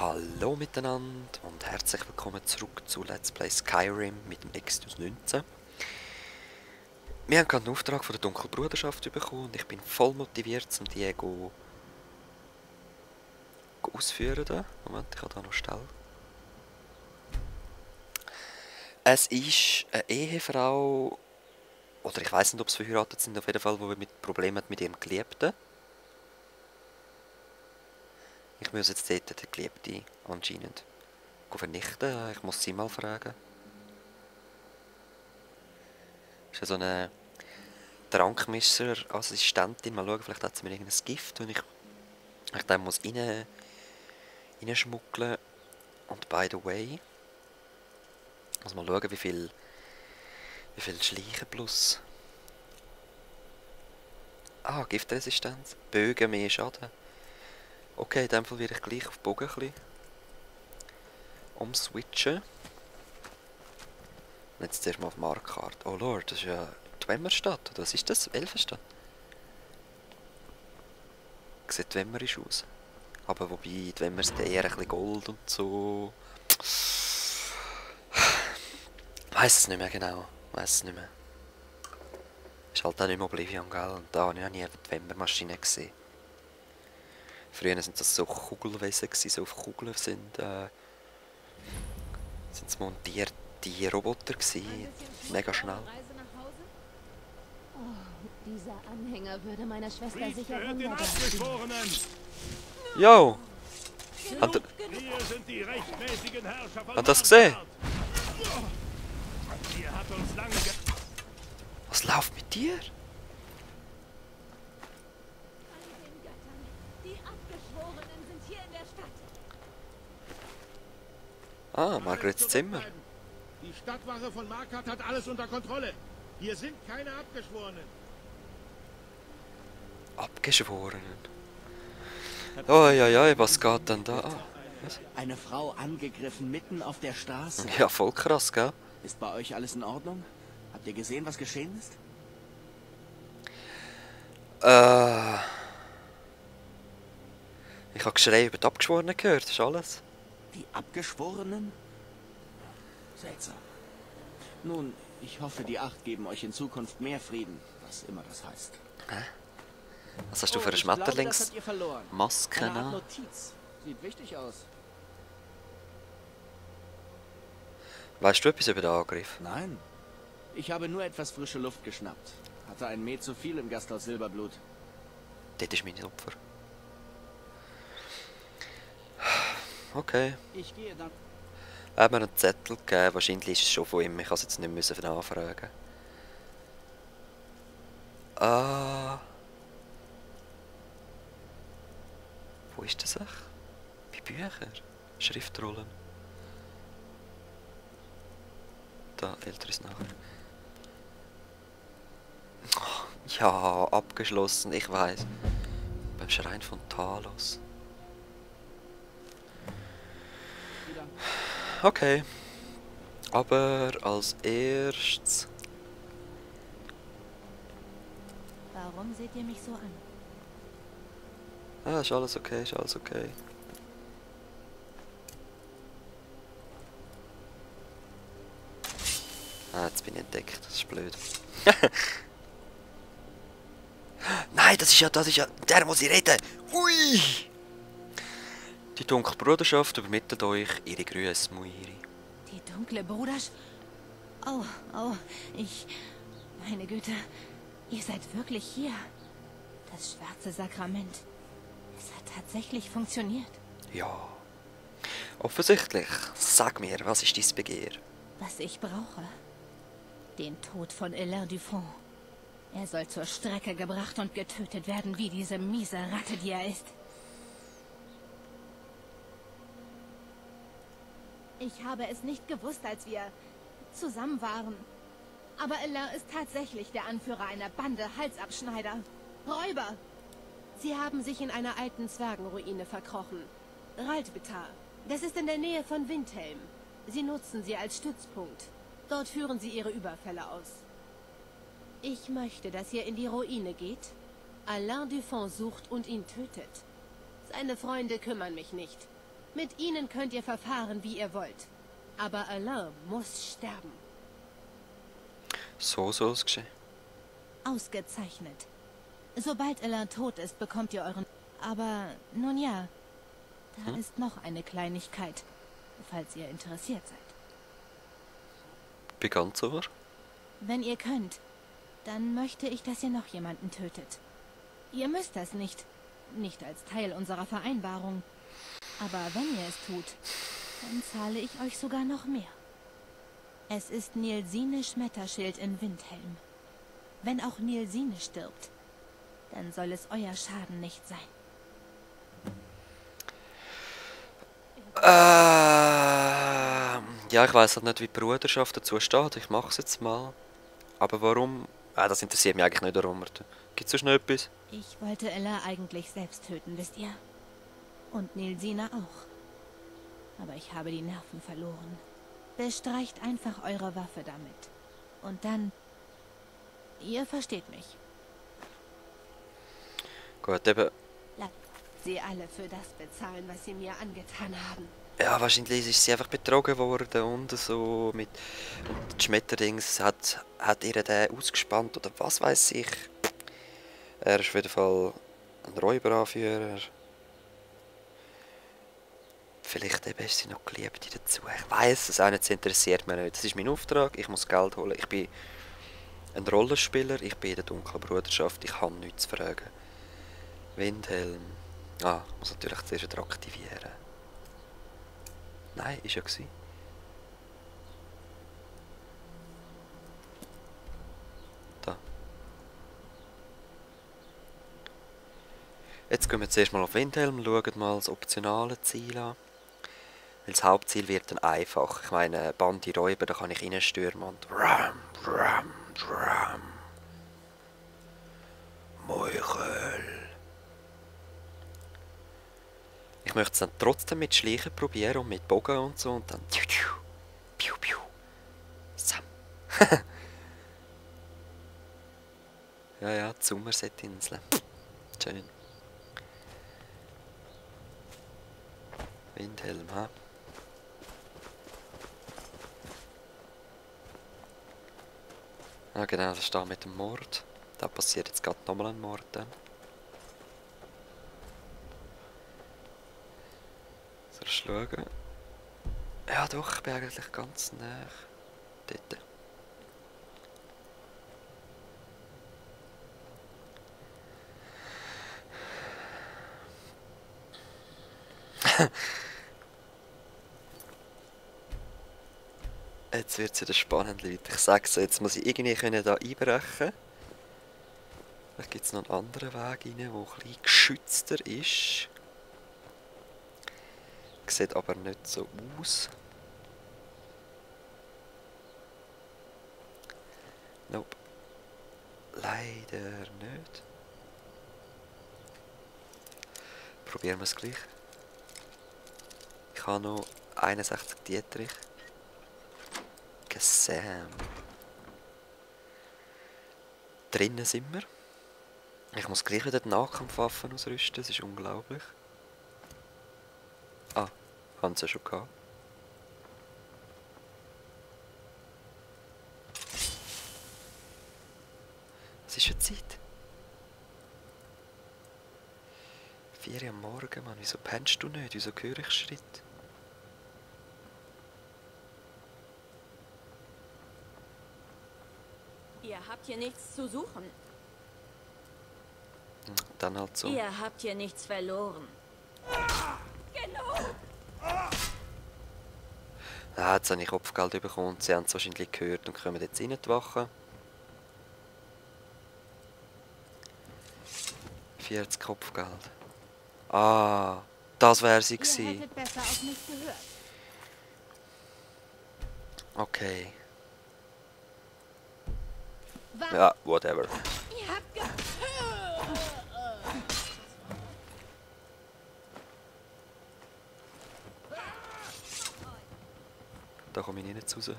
Hallo miteinander und herzlich willkommen zurück zu Let's Play Skyrim mit dem Exodus 19. Wir haben gerade einen Auftrag von der Dunkelbruderschaft bekommen und ich bin voll motiviert, um die ausführen. Da. Moment, ich habe da noch Stelle. Es ist eine Ehefrau, oder ich weiß nicht, ob sie verheiratet sind, auf jeden Fall, die mit Problemen hat mit ihrem Geliebten. Ich muss jetzt dort den Geliebten anscheinend vernichten. Ich muss sie mal fragen. Das ist ja so eine Trankmischer-Assistentin. Mal schauen, vielleicht hat sie mir irgendein Gift, und ich dann muss reinschmuggeln. Und by the way, muss mal schauen, wie viel Schleichen plus. Ah, Giftresistenz. Bögen mehr Schaden. Okay, in dem Fall werde ich gleich auf Bogen ein bisschen umswitchen. Und jetzt zuerst mal auf Markkarte. Oh Lord, das ist ja die Dwemerstadt. Oder was ist das? Elfenstadt? Sieht dwemmerisch aus. Aber wobei, die Dwemer sind eher ein bisschen Gold und so. Weiss es nicht mehr genau. Weiss es nicht mehr. Ist halt auch nicht mehr Oblivion, gell? Und da habe ich nie die Dwemer-Maschine gesehen. Früher sind das so Kugelwesen gewesen, so auf Kugeln sind es montierte Roboter gewesen. Mega schnell. Oh, dieser Anhänger würde meiner Schwester sicher wunderbar. Yo! Habt ihr das gesehen? Was läuft mit dir? Ah, Margarets Zimmer. Die Stadtwache von Markart hat alles unter Kontrolle. Hier sind keine Abgeschworenen. Abgeschworenen. Oh ja, was geht denn da? Ah, was? Eine Frau angegriffen mitten auf der Straße. Ja, voll krass, gell? Ist bei euch alles in Ordnung? Habt ihr gesehen, was geschehen ist? Ich habe Geschrei über die Abgeschworenen gehört, das ist alles. Die Abgeschworenen? Seltsam. Nun, ich hoffe, die Acht geben euch in Zukunft mehr Frieden, was immer das heißt. Hä? Was hast du für eine Ich glaube, das habt ihr Schmetterlingsmaske verloren. Eine Art an? Notiz. Sieht wichtig aus. Weißt du etwas über den Angriff? Nein. Ich habe nur etwas frische Luft geschnappt. Hatte ein Met zu viel im Gasthaus Silberblut. Dort ist mein Opfer. Okay. Ich gehe dann. Er hat mir einen Zettel gegeben, wahrscheinlich ist es schon von ihm, ich kann es jetzt nicht müssen nachfragen. Ah. Wo ist das echt? Bei Büchern? Schriftrollen. Da, älteres nachher. Oh, ja, abgeschlossen, ich weiß. Beim Schrein von Talos. Okay. Aber als erstes. Warum seht ihr mich so an? Ah, ist alles okay, ist alles okay. Ah, jetzt bin ich entdeckt, das ist blöd. Nein, das ist ja, der muss ich reden. Ui! Die Dunkelbruderschaft übermittelt euch ihre Grüße, Muiri. Die dunkle Bruderschaft? Oh, meine Güte, ihr seid wirklich hier. Das schwarze Sakrament. Es hat tatsächlich funktioniert. Ja. Offensichtlich. Sag mir, was ist dein Begehr? Was ich brauche. Den Tod von Alain Dufont. Er soll zur Strecke gebracht und getötet werden, wie diese miese Ratte, die er ist. Ich habe es nicht gewusst, als wir zusammen waren. Aber Alain ist tatsächlich der Anführer einer Bande Halsabschneider. Räuber! Sie haben sich in einer alten Zwergenruine verkrochen. Raldbetar. Das ist in der Nähe von Windhelm. Sie nutzen sie als Stützpunkt. Dort führen sie ihre Überfälle aus. Ich möchte, dass ihr in die Ruine geht, Alain Dufont sucht und ihn tötet. Seine Freunde kümmern mich nicht. Mit ihnen könnt ihr verfahren, wie ihr wollt. Aber Alain muss sterben. So soll es geschehen. Ausgezeichnet. Sobald Alain tot ist, bekommt ihr euren... Aber, nun ja, da ist noch eine Kleinigkeit, falls ihr interessiert seid. Bin ganz ohr. Wenn ihr könnt, dann möchte ich, dass ihr noch jemanden tötet. Ihr müsst das nicht. Nicht als Teil unserer Vereinbarung. Aber wenn ihr es tut, dann zahle ich euch sogar noch mehr. Es ist Nielsine Schmetterschild in Windhelm. Wenn auch Nielsine stirbt, dann soll es euer Schaden nicht sein. Ja, ich weiß halt nicht, wie die Bruderschaft dazu steht. Ich mache es jetzt mal. Aber warum? Das interessiert mich eigentlich nicht, darum. Gibt es sonst noch etwas? Ich wollte Ella eigentlich selbst töten, wisst ihr? Und Nielsine auch. Aber ich habe die Nerven verloren. Bestreicht einfach eure Waffe damit. Und dann... Ihr versteht mich. Gut, eben. Lasst sie alle für das bezahlen, was sie mir angetan haben. Ja, wahrscheinlich ist sie einfach betrogen worden und so mit... Und die Schmetterdings hat ihr den ausgespannt oder was weiß ich. Er ist auf jeden Fall ein Räuberanführer. Vielleicht eben ist sie noch Geliebte dazu. Ich weiß es auch nicht, das interessiert mich nicht. Das ist mein Auftrag, ich muss Geld holen. Ich bin ein Rollenspieler, ich bin in der dunklen Bruderschaft, ich habe nichts zu fragen. Windhelm. Ich muss natürlich zuerst wieder aktivieren. Nein, ist ja gewesen. Da. Jetzt gehen wir zuerst mal auf Windhelm, schauen mal das optionale Ziel an. Weil das Hauptziel wird dann einfach. Ich meine, Bande Räuber, da kann ich reinstürmen und ram, ram, ram. Meuchel. Ich möchte es dann trotzdem mit Schleichen probieren und mit Bogen und so und dann piu, piu. Sam. Ja, die Somerset-Insel. Schön. Windhelm, ha? Ja genau, das ist da mit dem Mord. Da passiert jetzt gerade nochmal ein Mord dann. Sollst du schauen? Ja doch, ich bin eigentlich ganz nah dort. Jetzt wird es wieder spannend, Leute. Ich sage es, jetzt muss ich irgendwie da einbrechen. Vielleicht gibt es noch einen anderen Weg rein, der ein bisschen geschützter ist. Sieht aber nicht so aus. Nope. Leider nicht. Probieren wir es gleich. Ich habe noch 61 Dietrich. Sam. Drinnen sind wir. Ich muss gleich wieder die Nahkampfwaffen ausrüsten, das ist unglaublich. Haben sie ja schon gehabt. Was ist für Zeit? 4 Uhr am Morgen, Mann. Wieso pennst du nicht? Wieso höre ich Schritt? Ihr habt hier nichts zu suchen. Dann halt so. Ihr habt hier nichts verloren. Genug! Jetzt habe ich Kopfgeld bekommen und sie haben es wahrscheinlich gehört und kommen jetzt rein die Wache. 40 Kopfgeld. Das wäre sie Ihr gewesen. hättet besser auf mich gehört. Okay. Was? Ja, whatever. Ihr habt Da komme ich nicht raus. He?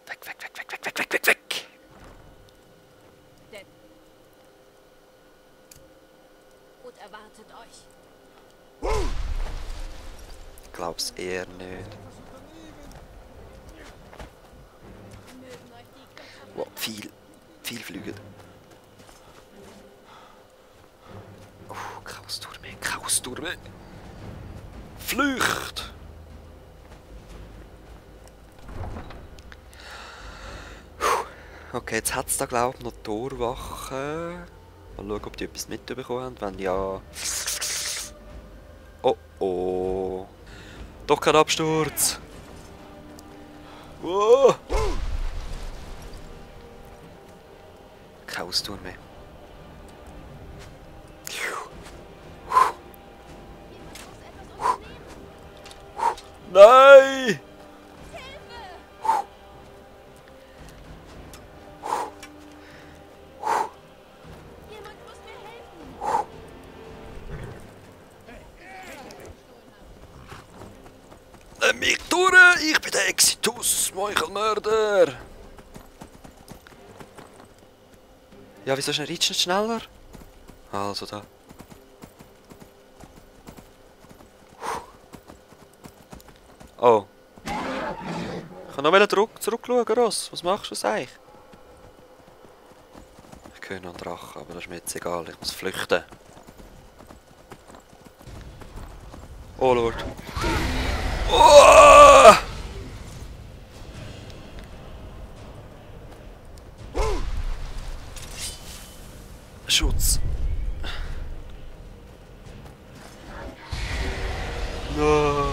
Weg, weg, weg, weg, weg, weg, weg, weg, weg. glaub's eher nicht. Wow, viel fliegen. Chaosturme, Chaosturme. Flücht! Okay, jetzt hat es da glaube ich noch Torwachen. Mal schauen, ob die etwas mitbekommen haben. Wenn ja... Oh oh. Doch kein Absturz. Wow. Chaosturme. Nein! Jemand muss mir helfen. Nimm mich durch! Ich bin der Exitus, Meuchelmörder! Ja, wieso ist nicht schneller? Also da. Oh. Ich kann noch zurückschauen, Ross. Was machst du eigentlich? Ich höre noch einen Drachen, aber das ist mir jetzt egal. Ich muss flüchten. Oh Lord. Oh! Schutz. No.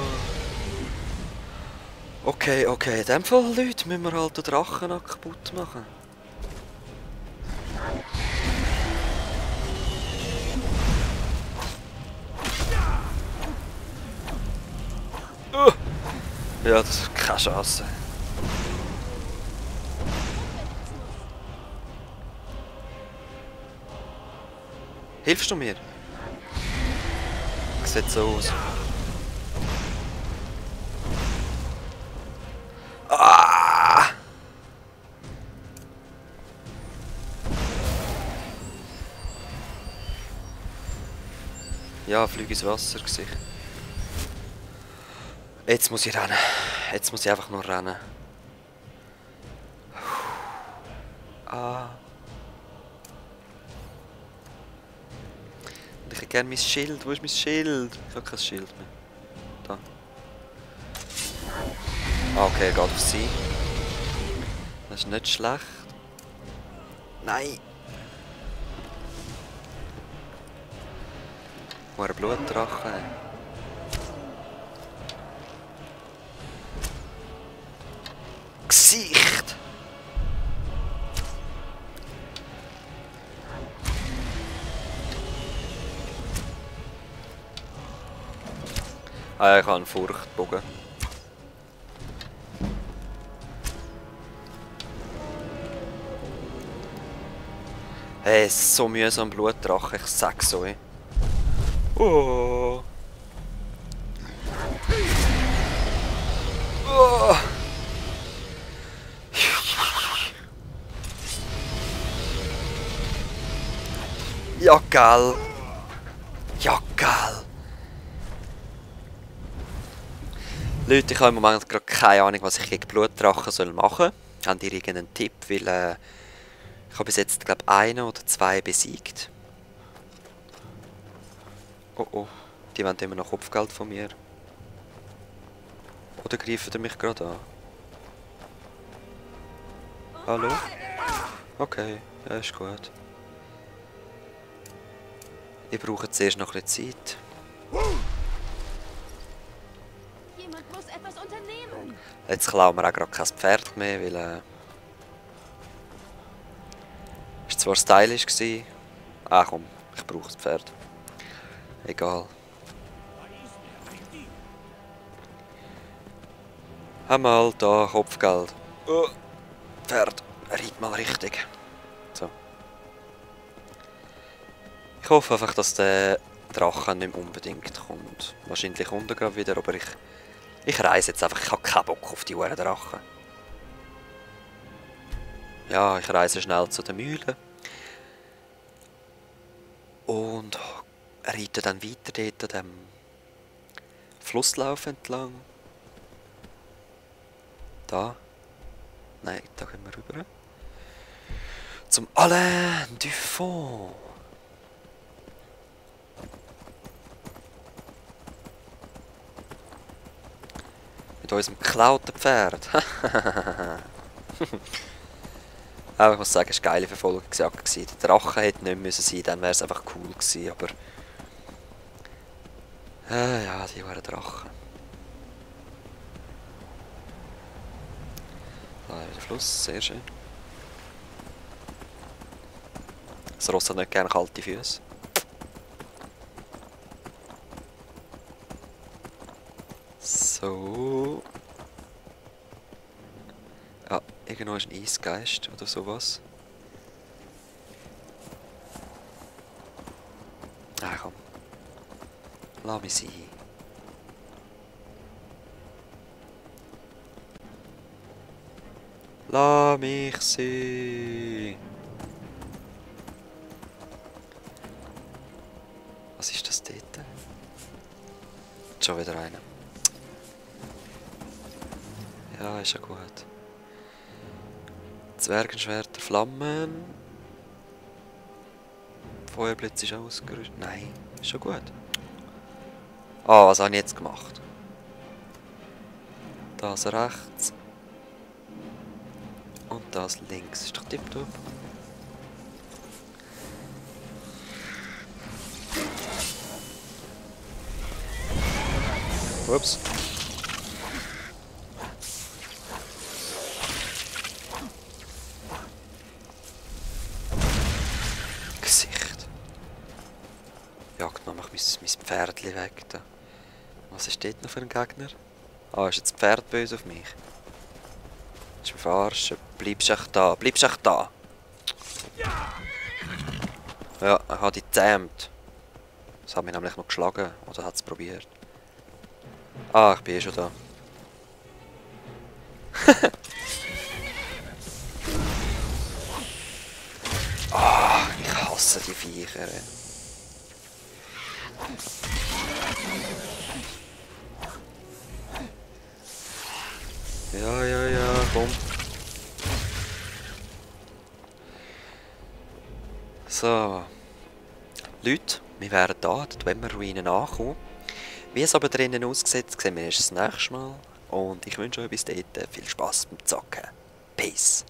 Okay, in dem Fall, Leute, müssen wir halt den Drachen noch kaputt machen. Ja, das ist keine Chance. Hilfst du mir? Sieht so aus. Ah! Ja, Flüge ins Wasser gesicht. Jetzt muss ich rennen. Jetzt muss ich einfach nur rennen. Ah. Und ich hätte gerne mein Schild. Wo ist mein Schild? Ich habe kein Schild mehr. Da. Ah, okay, er geht auf sie. Das ist nicht schlecht. Nein! Wo ein Blutdrache. Gesicht! Ah, ich habe einen Furchtbogen. Hey, es ist so mühsam Blutdrache, ich sag's euch. Oh. Oh. Ja, geil. Ja, geil. Leute, ich habe im Moment gerade keine Ahnung, was ich gegen Blutdrachen machen soll. Habt ihr irgendeinen Tipp? Weil ich habe bis jetzt, glaube ich, 1 oder 2 besiegt. Oh oh, die wollen immer noch Kopfgeld von mir. Oder greifen die mich gerade an? Hallo? Okay, ja, ist gut. Ich brauche zuerst noch ein bisschen Zeit. Jemand muss etwas unternehmen. Jetzt klauen wir auch gerade kein Pferd mehr, weil ist zwar stylisch gewesen. Ah komm, ich brauche das Pferd. Egal. Einmal da Kopfgeld. Oh, Pferd, reit mal richtig. So. Ich hoffe einfach, dass der Drache nicht mehr unbedingt kommt. Wahrscheinlich kommt er gerade wieder, aber ich reise jetzt einfach. Ich habe keinen Bock auf die Uhren Drachen. Ja, ich reise schnell zu den Mühlen. Und reite dann weiter dort an dem Flusslauf entlang. Da. Nein, da gehen wir rüber. Zum Alain Dufont. Mit unserem geklauten Pferd. Aber ich muss sagen, es war eine geile Verfolgungsjagd. Der Drache hätte nicht müssen sein, dann wäre es einfach cool gewesen, aber... ja, die waren Drachen. Da ist der Fluss, sehr schön. Das Ross hat nicht gerne kalte Füße. So. Ja, irgendwo ist ein Eisgeist oder sowas. Ah, komm. Lass mich sein. Lass mich sein. Was ist das dort? Schon wieder einer. Ja, ist ja gut. Zwergenschwerter, Flammen. Feuerblitz ist ausgerüstet. Nein, ist schon gut. Ah, was habe ich jetzt gemacht? Das rechts. Und das links. Ist doch tipptopp. Ups. Gesicht. Jagt noch mein Pferdchen weg da. Was ist dort noch für ein Gegner? Ah, ist jetzt das Pferd böse auf mich? Das ist mich verarschen. Bleibst echt da, bleibst echt da. Ja, ich habe die gezähmt. Das hat mich nämlich noch geschlagen. Oder hat es probiert. Ah, ich bin eh schon da. Ah, ich hasse die Viecher. Ja, komm. So. Leute, wir wären da, die Dwemer-Ruinen angekommen. Wie es aber drinnen aussieht, sehen wir erst das nächste Mal. Und ich wünsche euch bis dahin viel Spaß beim Zocken. Peace.